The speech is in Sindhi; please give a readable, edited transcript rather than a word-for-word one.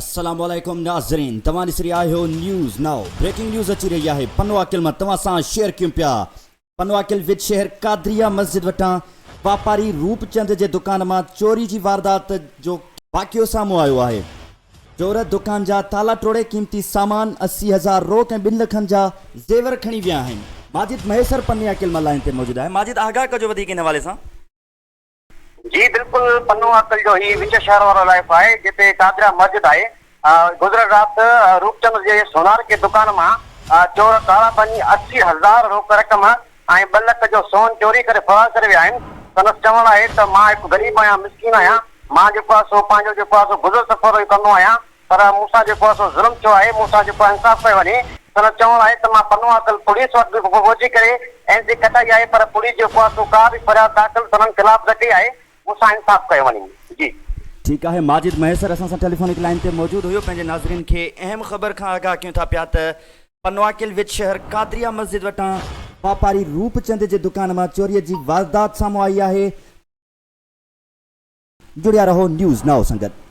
السلام عليڪم ناظرين توهان ڏسي رهيا آهيو نيوز نائو بريڪنگ نيوز اچي رهي آهي پنواڪل مان توهان سان شيئر ڪيون پيا پنواڪل وچ شهر قادريه مسجد وٽان واپاري روپ چند جي دڪان مان چوري جي واردات جو واقعو سامهون آيو آهي چور دڪان جا تالا ٽوڙي قيمتي سامان 80 هزار روڪ ۽ ٻن لکن جا زيور کڻي ويا آهن ماجد مهيسر پنياڪل مان لائين تي موجود آهي ماجد آگاهه ڪجو وڌيڪ ان حوالي سان. جي بلڪل پنو عاقل جو هي وچ شهر وارو علائقو آهي جتي قادريه مسجد آهي گذريل رات روپچند جي سونار ڪي دڪان مان چور تالا ڀڃي 80 هزار روڪ رقم ۽ ٻه لک جو سون چوري ڪري فرار ڪري ويا آهن سندس چوڻ آهي ته مان هڪ غريب آهيان مسڪين آهيان مان جيڪو آهي سو پنهنجو جيڪو آهي سو گذر سفر ئي ڪندو آهيان پر مون سان جيڪو آهي سو ظلم ٿيو آهي، مون سان جيڪو آهي انصاف ڪيو وڃي. سندس چوڻ آهي ته مان پنو عاقل پوليس وٽ به پهچي ڪري اين سي ڪٽائي آهي پر پوليس جيڪو آهي سو ڪا به فرياد داخل سندن خلاف نه ڪئي آهي، مون سان انصاف ڪيو وڃي. جي. ٺيڪ آهي ماجد مهيسر اسان سان ٽيليفونڪ لائين تي موجود هيو پنهنجي ناظرين کي اهم خبر کان آگاهه ڪيون ٿا پيا ته پنوعاقل وچ شهر قادريه مسجد وٽان واپاري روپ چند جي دڪان مان چوري جي واردات سامهون آئي آهي جڙيا رهو نيوز نائو سان گڏ.